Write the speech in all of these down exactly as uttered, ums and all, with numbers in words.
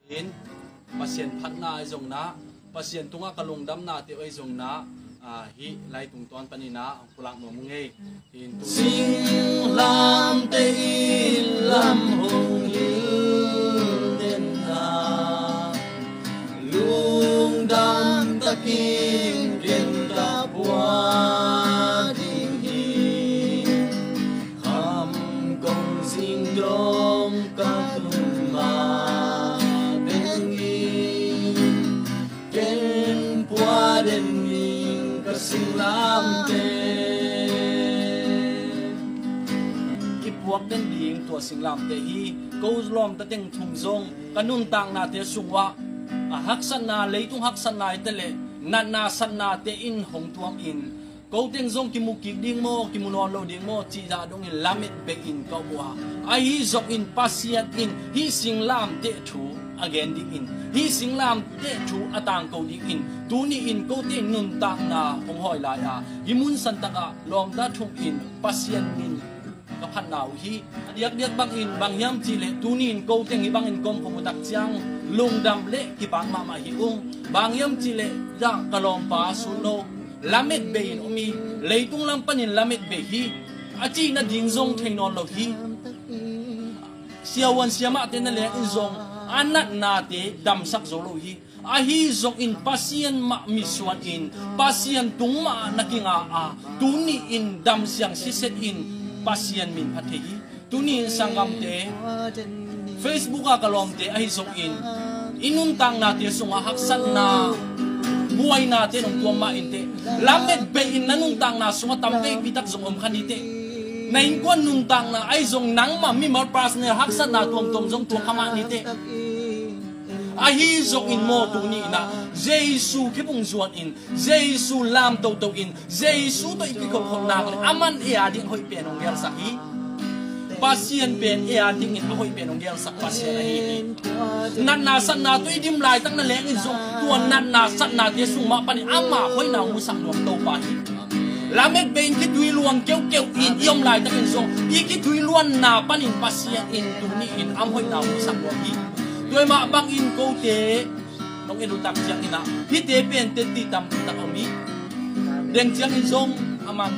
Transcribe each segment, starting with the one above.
In Pasian phatna ahi zongin ah, Pasian tungah ka lungdamnate ahi zongin ah, ah, hih lai tungtawn panin ah hong pulak nuam ung ei. Hi in tu singlamteh in lam hong hilh den a, lungdam takin ken ka pua ding hi. Kham kong zing dong ka tun mateng in, ken pua den ning ka singlamteh. Kipuak den ding tua singlamteh hi. Ko lawmta teng thum zong ka nuntaknate sungah, a, haksatna, leitung haksatna hi ta leh natna satnate in hong tuam in, ko teng zong kimu kik ding maw, kimu nawn lo ding maw cih zah dongin lamet bei in ka um uh a. Ahi zongin Pasian in hih singlamteh thu a gen dingin, hih singlamteh thu a tangko dingin, tuni in kote nuntakna hong hawi lai a, hih mun santakah lawmta thum in Pasian min ka phatna uh hi. A diakdiak bangin bang hiam cihleh, tuni in ko teng hih bangin ka om khop uh tak ciang lungdam le kipak mahmah hi ung. Bang hiam cihleh, zah ka lawmpa Sun Lo lamet bei in om hi, leitung lam panin lamet bei hi, a cih nading zong thei nawn lo hi. Siavuan siamahte na leng in zong a natnate damsak zo lo hi. Ahi zongin Pasian mah mitsuan in, Pasian tung mah na kinga a, tuni in damsiang siset in Pasian min phat thei hi. Tuni in sanggamte, Facebook ah ka lawmte ahi zongin, i nuntaknate sungah haksatna, buainate nong tuam mah inteh, lamet bei in na nuntakna sungah tam veipi tak zong om kha niteh. Na innkuan nuntakna ahi zong nangmah mimal personal haksatna tuamtuam zong tuak kha mah niteh. Ahi zongin maw, tuni in ah Jesu khebung zuan in, Jesu lam toto in, Jesu tawh i kikholhkholh nak le aman ei a ding hoih pen hong gelsak hi. Pasian pen ei a dingin a hoih pen hong gelsak Pasian ahi hi. Natna satna tawh i dim laitak na leng in zong tua natna satnate sung mah panin ama hoihna hong musak nuam Topa hi. Lamet bei in khitui luang keuhkeuh in i om laitakin zong i khitui luanna panin Pasian in tuni in ama hoihna hong musak nuam hi. Tua mah bangin kote nong en uh tak ciangin ah hihte pen tetti tampi tak om hi. Deng ciangin zong aman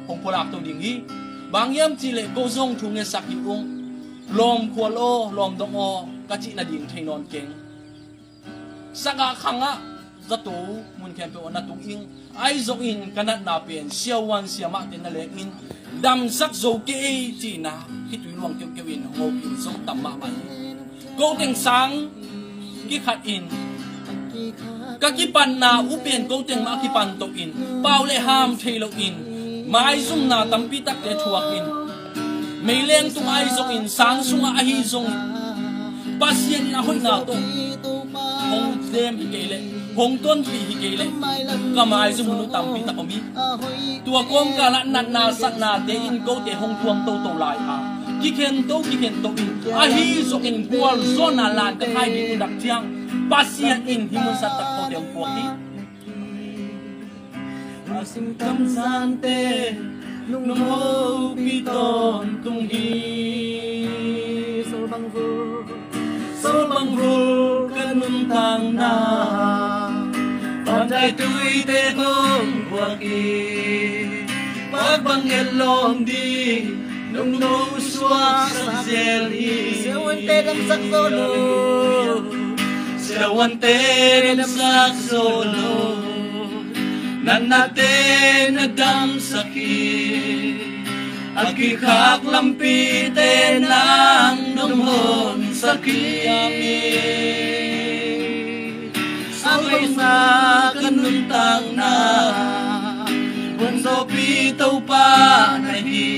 hong pulak to ding hi. Bang hiam cihleh ko zong thu ngetsak hi ung. Lawm khual aw, lawm dong aw ka cih nading thei nawn keng. Sagah khangah zato mun khempeuh ah na tung ing. Ahi zongin ka natna pen siavuan siamahte na leng in damsak zo kei ei cihna khitui luang keuhkeuh in hong hopih zong tam mahmah hi. Ko teng sang kikhat in ka kipatna uh pen ko teng mah kipan to in, pau le ham thei lo in, maizumna tampi takte thuak in, meileng tung ahi zongin, sang sungah ahi zongin, Pasian in a hoihna tawh hong sem hi kei leh, hong tonpih hi kei leh, ka maizum hun uh tampi tak om hi. Tua kawmkalah natna satnate in kote hong tuam toto lai a, kikhento kikhento in, ahi zongin gualzawhna lan ka khai ding uh tak ciang Pasian in hih mun santak kote hong puak hi. A singkam sante nong hopih tawntung hi. Solbang vul, solbang vul ka nuntakna, pantai tuite kong buak hi. Pak bang et lawm ding nong no suaksak zel hi. Siavuante damsak zo lo, siavuante damsak zo lo, natnate na damsak hi. A kikhak lampite nang nong honsak hi. A hoihna ka nuntakna, hun zawpi Topa na hi.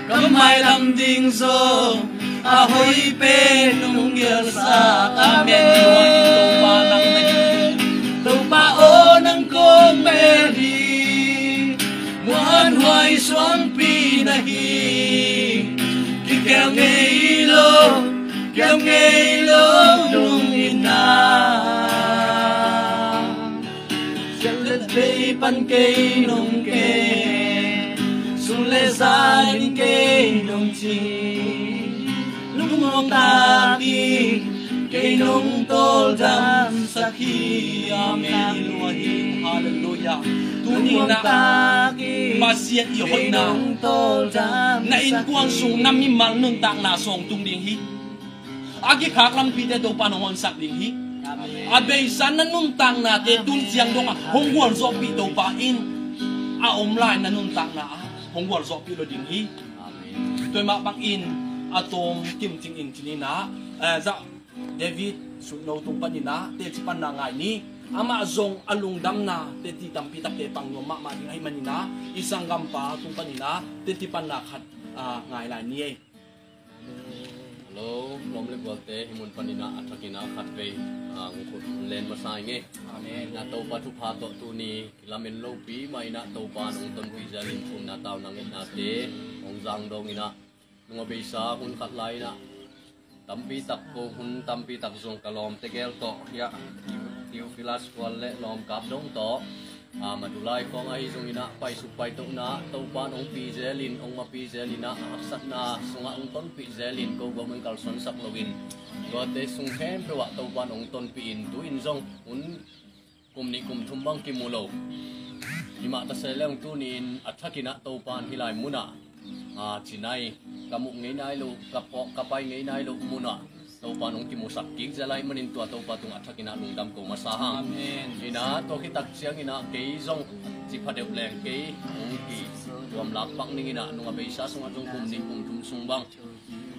Ka mailam ding zong a hoih pen nong gelsak. Amen. Topa nang na hi. Topa aw, nang kong bel hi. Muanhuai suangpi na hi. Kikel ngei lo, kikel ngei lo nong hi na. Siat le vei pan kei nong kem, sun le zan in kei nong cing. Lungmuang takin Kei nong tawldamsak hi. Amen. Halleluiah. Tuni in ah Pasian i hoihna, na innkuan sung na mimal nuntakna sung tung ding hi. A kikhak lampite Topa in hong honsak ding hi. A beisa na nuntaknate tun ciang dong a hong gualzawhpih Topa in a om lai na nuntakna ah hong gualzawhpih lo ding hi. Tua mah bangin a tawm kimcing in cin in ah, eh, zah David Sutno tung panin ah teci panna ngai ni. Amah zong a lungdamna teci tampi takte pang nuam mahmah ding ahih manin ah i sanggampa tung panin ah teci panna khat, ah, ngai lai ni ei. Hello, lawm le gualte, hih mun panin ah a thakin ah khatvei, ah, hong khut hong len masa ing ei. Amen. Na Topa thupha tawh tuni kilamen lopi mah in ah Topa in hong tonpih zialin thumna tau nangetnate hong zang dong in ah nung a beisa hun khat lai in ah tampi tak ko hun tampi tak zong ka lawm tegel tawh hiah Theophilus Kual le lawm kap dong tawh, ah, Madulai khawng ahi zongin ah paisuk paitohna Topa in hong pi zelin hong mapi zelin ah haksatna sungah hong tonpih zelin ko guak meng kalsuansak loin tuate sung khempeuh ah Topa in hong tonpih in tu-in zong hun kum nih kum thum bang kimu lo. Himah tase leng tuni in a thakin ah Topa in hih lai munah, ah, cinai ka muh ngei nai loh, ka phawk ka pai ngei nai loh munah Topa in hong kimusak kik zia lai manin tua Topa tungah a thakin ah lungdam ko masa hang. Amen. In ah tua khit tak ciangin ah kei zong ci pha deuh leng kei hong kituam lak pak ning in ah nung a beisa sungah zong kum nih kum thum sung bang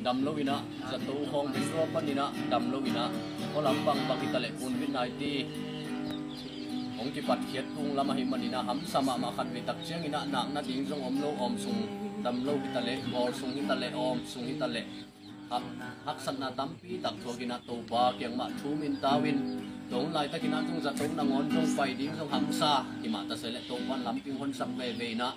dam lo in ah, zato khawng bengruah panin ah dam lo in ah, khualam bangbang hi taleh Covid nineteen hong kipatkhiat kung lam ahih manin ah hamsa mahmah khatvei tak ciangin ah nakna ding zong om lo, awm sung dam lo hi taleh, gawl sung hi taleh, awm sung hi taleh, hak, haksatna tampi tak thuak in ah Topa kiangmah thu min tau in, tua hun laitakin ah zong zato nangawn zong pai ding zong hamsa, himah tase leh Topa in lampi hong honsak veve in ah,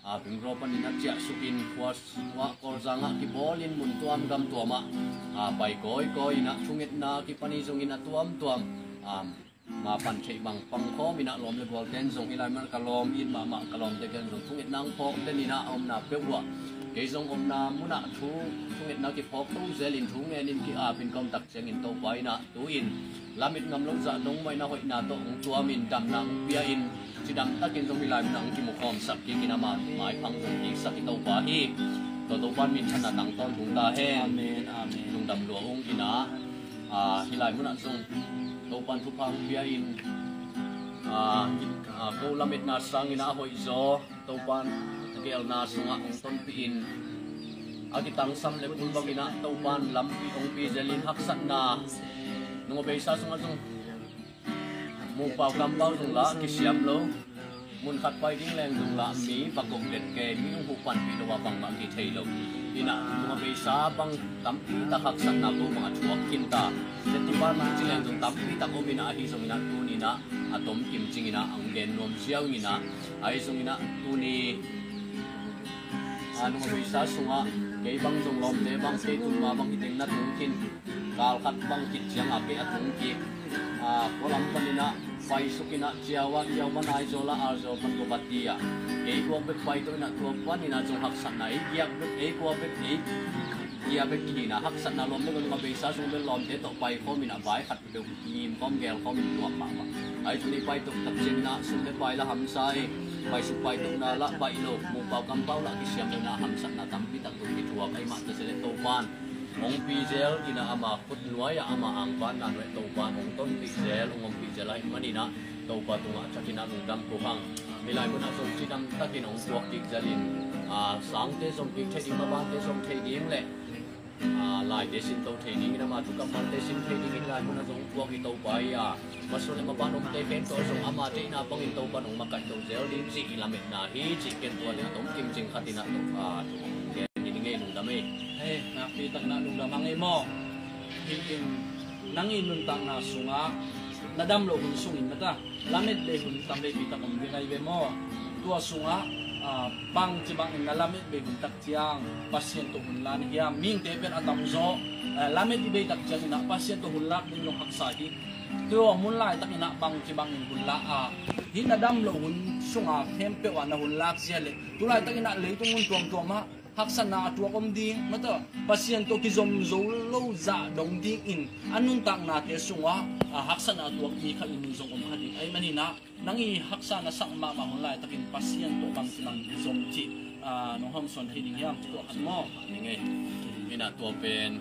a, bengruah panin ah ciahsukin khua sungah Kawlzangah kibawlin mun tuam gam tuamah, a, pai kawikawi in ah thungetna kipan hi zongin a tuamtuam, a, ma pan theih bang pang khawm in ah lawm le gualten zong hih lai munah ka lawm it mahmah ka lawmte ken zong thungetna hong phawk den in ah a omna peuh uh ah kei zong omna munah thu thungetna kiphawk to zelin thu ngenin ki-apin ka om tak ciangin Topa in ah tu-in lamit ngam lo zah nong maina hoihna tawh hong tuamin damna hong pia-in cidam takin zong hih lai munah hong kimukhawmsak kik in ama maiphang zong kiksak hi Topa hi. Tua Topa in minthanna tang tawntung ta hen. Amen, amen. Lungdam lua ung in ah, ah, hih lai munah zong Topa in thupha hong pia-in, ah, ah, ko lametna sangin ah a hoihzaw Topa in geelna sungah hong tonpih in a kitangsam le phun bangin ah Topa in lampi hong pi zelin haksatna nung a beisa sungah zong mupau kampau zong lah kisiam lo, mun khat pai ding leng zong lah mi va kok det kei, mi hong huh panpih lo a bangmah kithei lo. In ah nung a beisa bang tampi tak haksatna ko bang a thuak khin ta. Setipan ci leng zong tampi tak om in ah ahi zongin ah tuni in ah a tom kimcing in ah ang gen nuam ziau in ah ahi zongin ah tuni a nung a beisa sungah kei bang zong lawmte bang kei tun ma bang hi teng na tung khin, kal khat bang khit ciang a kei a tung kik, a, khualam panin ah paisuk in ah ciau ah ciau pan Aizawl ah Aizawl pan Guwahati ah kei guak bek pai to in ah tua panin ah zong haksatna i giak bek ei kua bek ei gia bek kihina haksatna lawm le nung a beisa sung bel lawmte tawh pai khawm in ah vai khat peuh ngim khawm gel khawm in tuak mahmah. Ahi zongin i pai tok tak ciangin ah sum le pai la hamsa ei, paisuk paitokna lah baih lo, mupau kampau lah kisiam lo in ah hamsatna tampi tak tung kithuak ahih mah tase leh Topa in hong pi zel in ah ama khut nuai ah ama angpanna nuai Topa in hong tonpih zel hong ompih zel ahih manin ah Topa tungah a thakin ah lungdam ko hang. Hih lai munah zong cidam takin hong puak kik zelin, a, sangte zong kik thei ding, mabante zong thei ding le, a, laite sin to thei dingin ama thu kammalte sin thei dingin hih lai munah zong puak hi Topa hi a, masuan le maban omte khempeuh zong ama theihna bangin Topa in hong makaih to zel ding cih i lametna hi cih ken tua ding a tom kimcing khat in ah Topa thu gen hi ding ei. Lungdam ei. Hei, nakpi takin ah lungdam hang ei maw. Hih in nang i nuntakna sungah na dam loh hun sungin mata lamet bei hun tam veipi tak om ding ahi ve maw? Tua sungah, ah, bangci bangin na lamet bei hun tak ciang Pasian tawh hun la na hiam? Mihingte pen a tamzaw, ah, lamet i bei tak ciangin ah Pasian tawh hun lak ding zong haksa hi. Tua mun laitakin ah bangci bangin hun la a, hih na dam loh hun sungah khempeuh ah na hun lak zia leh tu laitakin ah leitung mun tuamtuam ah haksatna a tuak om ding, mataw, Pasian tawh kizom zo lo zah dong dingin a nuntaknate sungah a haksatna a tuak mi khat in zong om kha ding. Ahih maninah nang i haksa na sak mahmah hun laitakin Pasian tawh bangci bang kizom cih, ah, nong hawmsawn thei ding hiam? Tua khat maw? Ning ei. Inah tua pen,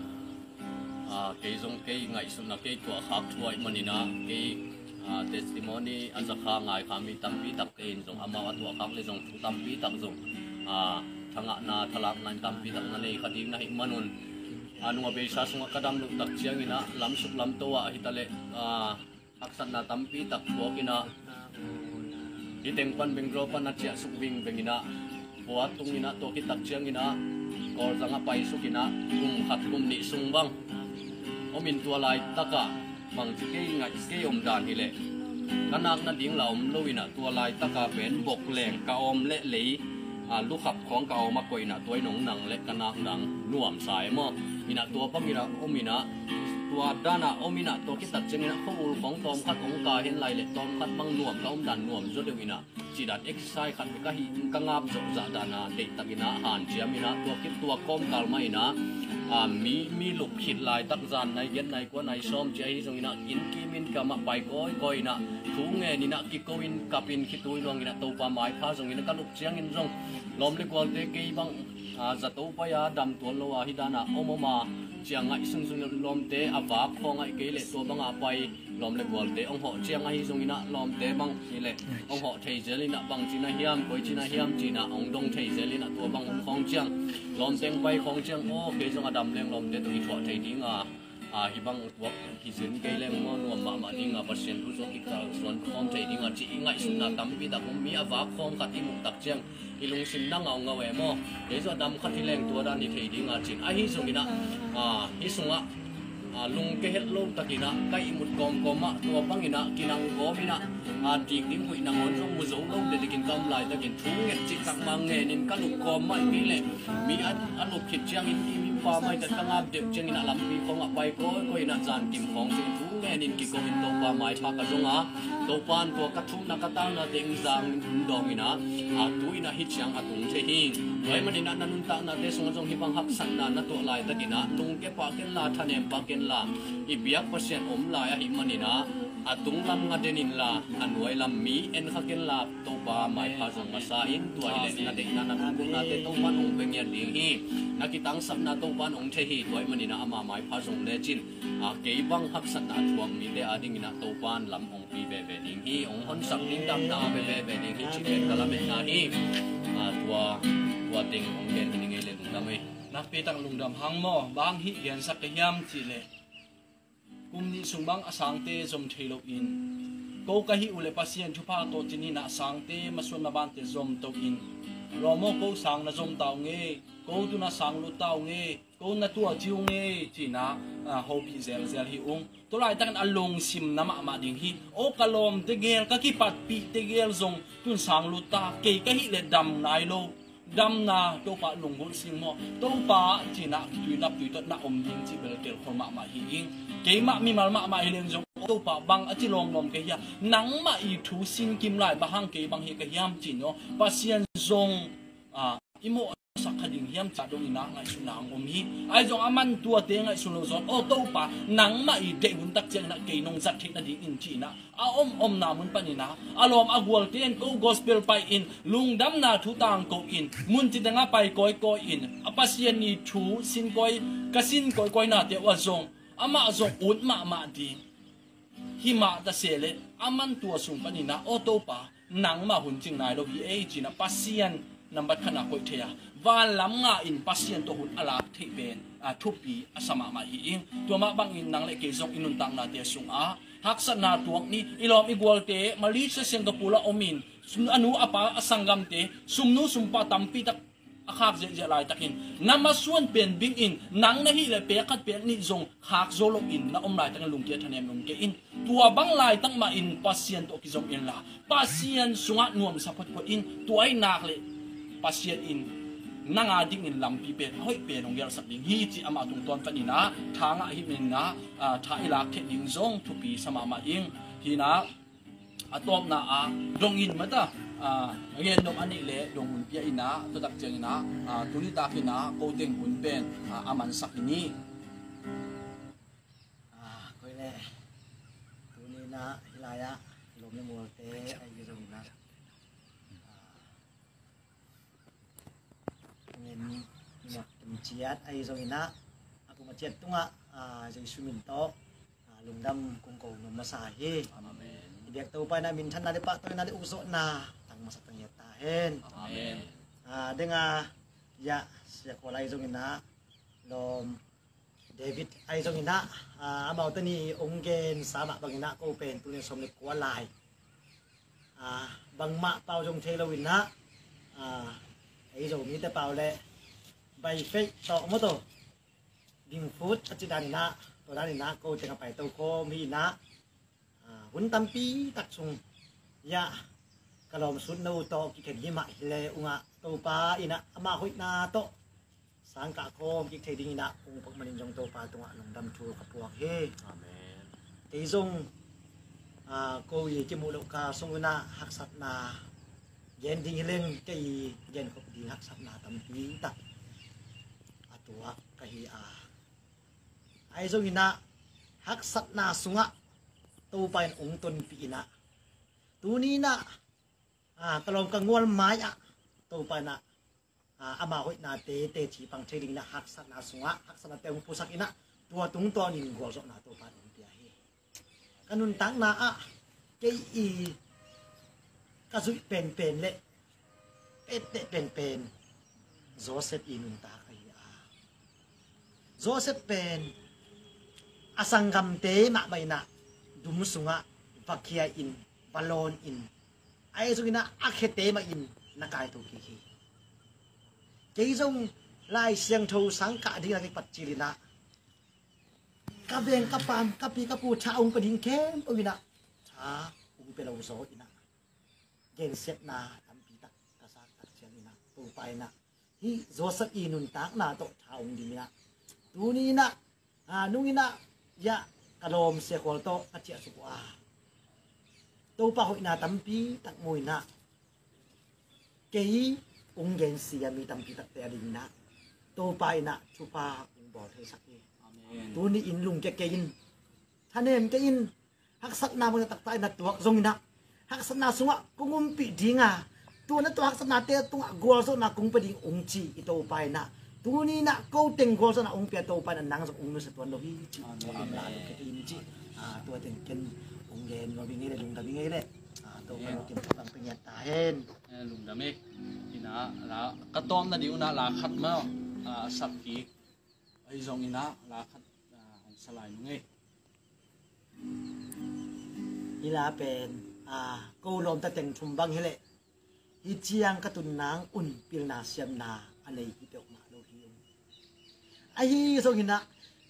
ah, kei zong kei ngaihsutna kei tuahkhak thu ahih maninah kei, ah, testimony a zakha ngaikha mi tampi takte in zong amau a tuahkhak le zong thu tampi tak zong, ah, thangahna thalakna in tampi tak na nei kha ding na hih manun, ah, nung a beisa sungah ka dam loh tak cianginah lamsuk lamto ah hitaleh, ah, haksatna tampi tak thuakinah hih teng pan bengdraw pan a ciahsuk vingvenginah khua tunginah tua khit tak cianginah Kawlzang a paisukinah kum khat kum nih sung bang omin tua laitakah bangci kei ngaih kei omdan hileh ka nak nading la om loinah tua laitaka pen bokleng ka awm leh lei, ah, lukhap khawng ka awm a koihinah tua in hong nang leh ka nak dang nuamsa e maw? Inah tua bang inah om inah tua danah om inah tua khit tak cianginah khuaul khawng tawmkhat hong ka hen lai leh tawmkhat bang nuam ka omdan nuam zaw deuh inah cihdan exercise khat ka hih in ka ngap zawh zah dana deihtakinah hanciam inah tua khit tua kawmkal mah inah, ah, mi, mi luk khit laitak zan nai giat nai kua nai sawm ci ahi zonginah inn kimin kamah pai kawikawi inah thu ngen inah kiko in kapin khitui luanginah Topa maipha zongin ka luk ciangin zong lawm le gualte kei bang, ah, zato pai a dam tuan lo a hih dana om om a ciang ngaih sungsun lawmte a vak khawng aih kei leh tua bangah pai lawm le gualte hong hawh ciang ahi zonginah lawmte bang hileh hong hawh thei zel inah bang cina hiam koi cina hiam cinah hong dong thei zel inah tua bang hun khawng ciang lawmte hong pai khawng ciang aw kei zong a dam leng lawmte tawh i thuah thei dinga, ah, hih bang tuak hi zen kei leng maw nuam mahmah dinga Pasian thu zuak i kalsuan khawm thei dinga ci i ngaihsutna tampi tak om mi a vak khawng khat i muh tak ciang i lungsim nang a hong ngau e maw? Kei zong a dam khat hi leng tua dan hi thei dinga cin ahi zonginah, ah, hih sungah, ah, lungke het lo takinah ka ihmut kawmkawmah tua banginah kinang kawminah, ah, dik ding huih nangawn zong mu zo lo delikin ka om laitakin thu nget cih takmah ngenin ka luk kawm mah i kei leh mi a, a luk khit ciangin i mipa maitat ka ngap deuh cianginah lampi khawngah pai kawikawi inah zankim khawng ciangin thu ngenin kikomin Topa maipha ka zonga Topan tua ka thumna ka talna teng zang dawngin ah, a tu in ah hih ciang a tung thei hi. Tua ahih manin ah na nuntaknate sungah zong hih bang haksatna na tuah laitakin ah lungke pah kenla, thanem pah kenla, i biak Pasian om lai ahih manin ah a tung lam nga den inla, a nuai lam mi en kha kenla, Topa maipha zong masa in. Tua hileh na deihna na lunggulhnate Topan hong pia ngiat ding hi. Na kitangsapna Topan hong thei hi. Tua ahih manin ah ama maipha zong lecin, a, kei bang haksatna a thuak mite adingin ah Topan lam hong pi veve ding hi, hong honsak ding damna a pia veve ding hi, ci pen ka lametna hi. A, tua, tua teng hong gen hi ning ei le lungdam ei. Nakpi tak lungdam hang maw, bang hih gensak ka hiam cih leh kum nih sung bang a sangte zom thei loin, ko ka hih uh leh Pasian thupha tawh cin in ah sangte masuan mabante zom to in, lawm aw ko sang na zom ta ung ei, ko tun ah sang lut ta ung ei, ko na tua ci ung ei, ci-in ah, a, hopih zelzel hi ung. Tua laitakin a lungsim na mahmah ding hi. Aw ka lawmte gel, ka kipatpihte gel zong tun sang lut ta, kei ka hih leh dam nai lo. Damna Topa lunggulh sing maw, Topa ci-in ah tui lap tui tot na om ding cih bel telkhol mahmah hi ing. Keimah mimal mahmah hi leng zong, Topa bang a ci lawmlawm ka hi a, nangmah i thu sin kim lai bang hang kei bang hi ka hiam ci-in aw Pasian zong, a, i mawhsak kha ding hiam cih dongin ah ngaihsutna hong om hi. Ahi zong aman tuate ngaihsun lo zaw, aw Topa nangmah i deih hun tak ciangin ah kei nong zat theih nadingin ci-in ah a om omna mun panin ah a lawm a gualte in ko gospel pai in, lungdamna thu tangko in, mun ci tengah pai kawikawi in, a Pasian i thu sin kawi, ka sin kawikawi nate uh ah zong amah zong ut mahmah ding. Hi mah ta se leh aman tua sung panin ah, aw Topa nangmah hun cing nai lo hi ei, ci-in ah Pasian nambat khatna koih thei a, van lam nga in Pasian tawh hun a lak theih pen, a, thupi a sa mahmah hi ing. Tua mah bangin nang le kei zong i nuntaknate sungah haksatna tuak ni, i lawm i gualte Malaysia, Singapore ah om in, a nu a pa a sanggamte sumnu sumpa tampi tak a khak ziahziah laitakin na masuan pen bing in, nang na hih leh pek khat pek nih zong khak zo loin na om laitakin lungkia thanem lungkia in. Tua bang laitak mah in Pasian tawh kizom inla, Pasian sungah nuamsa photphot in. Tua ahih nak leh Pasian in nang adingin lampi pen hoih pen hong gelsak ding hi, ci amah tungtawn panin ah tha ngah hi manin ah, a, tha i lak theih ding zong thupi sa mahmah ing. Hi-in ah A tawpna ah dong in mata, a, gen nop a neih leh dong hun pia in ah, tua tak ciangin ah, a, tuni takin ah ko teng hun pen, a, a mansak hi ni. A, koi le, tuni in ah hih lai-ah lawm le mualte ahi zongin ah, a, ngen nuam ciat ahi zongin ah, a pum a ciat tungah, a, Jesu min tawh, a, lungdam kong ko nuam masa hi. Amen. I biak Topa in ah minthanna le pahtawina le ukzawhna tang masa tang hiat ta hen. Amen. A, deng a, ya, Sia Khual ahi zongin ah, lawm David ahi zongin ah, a, amau teni hong gensa mah bangin ah ko pen tuni sawm le kua lai, a, bangmah pau zong thei lo in ah, a, ei Zomite pau le by faith tawh maw, tua Bing Foot a cih dan in ah, tua dan in ah ko teng a pai to khawm hi in ah, a, hun tampi tak sung, ya, ka lawm sutna uh tawh kikhen hi mah hi le ung ah, Topa in ah ama hoihna tawh sangkah khawm kik thei dingin ah hong puak manin zong Topa tungah lungdam thu ka puak hi. Amen. Kei zong, a, ko i kimuh loh ka sung in ah haksatna gen ding hi leng, kei i genkhop ding haksatna tampi tak a tuak ka hi a, ahi zongin ah haksatna sungah Topa in hong tonpih in ah, tuni in ah, a, ka lawm ka gual mai-ah Topa in ah, a, ama hoihnate teci pang thei dingin ah haksatna sungah haksatnate hong pusak in ah, tua tungtawn in gualzawhna Topa in hong pia hi. Ka nuntakna ah kei i ka zuih penpen le etteh penpen Joseph i nuntak ahi a, Joseph pen a sanggamte mahmah in ah dum sungah va khia in, va lawn in, ahi zongin ah a khete mah in na kaito kik hi. Kei zong Lai Siangtho sangkah dingin ah kei patcil in ah, ka veng ka paam, ka pi ka pu tha hong pia ding khempeuh in ah tha hong pia lo zaw in ah, gensiatna tampi tak ka sak tak ciangin ah Topa in ah hih Joseph i nuntakna tawh tha hong dim in ah, tuni in ah, a, nung in ah, ya, ka lawm Sia Khual tawh ka ciahsuk uh a, Topa hoihna tampi tak mu in ah, kei hong gensia mi tampi takte a dingin ah Topa in ah thupha hong bawl theisak hi. Amen. Tuni in lungkia kei in, thanem kei in, haksatna bang taktak in na tuak zongin ah, haksatna sungah kong umpih ding a, tua na tuah haksatnate tungah gualzawhna kong pia ding hong ci i Topa in ah, tuni in ah ko teng gualzawhna hong pia Topa in ah nang zong hong nusia tuan lo hi ci. Amen. Tua hong la lo kei in ci. A, tua teng ken hong gen nuam ing ei le, lungdam ing ei le. A, Topa in kim pang pia ngiat ta hen. Eh, lungdam ei. In ah la ka tawpna ding un ah la khat maw, a, sak kik. Ahi zongin ah la khat, a, hong sa lai nung ei. Hih la pen, a, ko lawmta teng thum bang hi leh, hih ciang ka tun nang un pilna siamna a nei hi peuhmah lo hi ung. Ahi zongin ah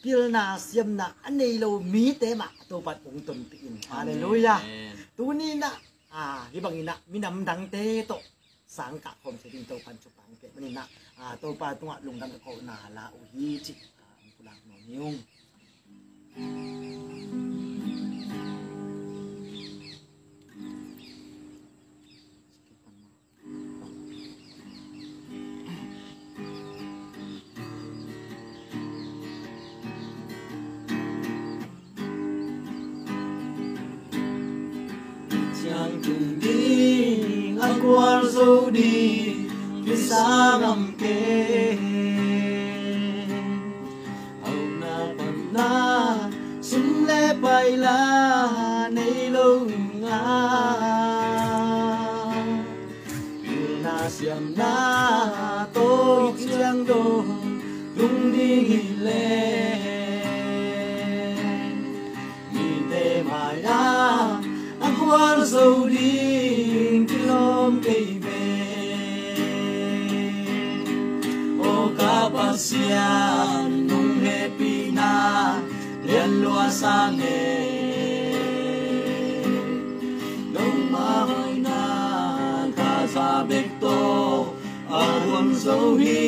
pilna siamna a nei lo mite mah Topa in hong tonpih in. Halleluiah. Amen. Tuni in ah, a, hih bangin ah minam dangte tawh sangkah khawm thei ding Topa in thupha hong pia manin ah, a, Topa tungah lungdam ka kohna la uh hi cih, a, hong pulak nuam hi ung. Ciang tung ding a gualzo ding kisa ngam kei. Hauna panna sum le paila nei lo nga. Pilna siamna tawh i ciang dong tung ding hi leh, mite mai-ah a gualzo ding kilawm kei ve. O ka Pasian, nong hehpihna lianlua sang e. Nongmah hoihna ka za bek tawh a gualzo hi.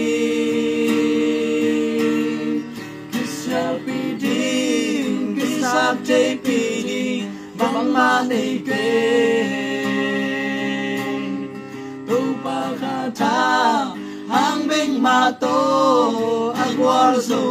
Kisialpih ding, kisap theihpih ding, bangmah nei kei. Topa kha tha hang bek mah tawh a gualzo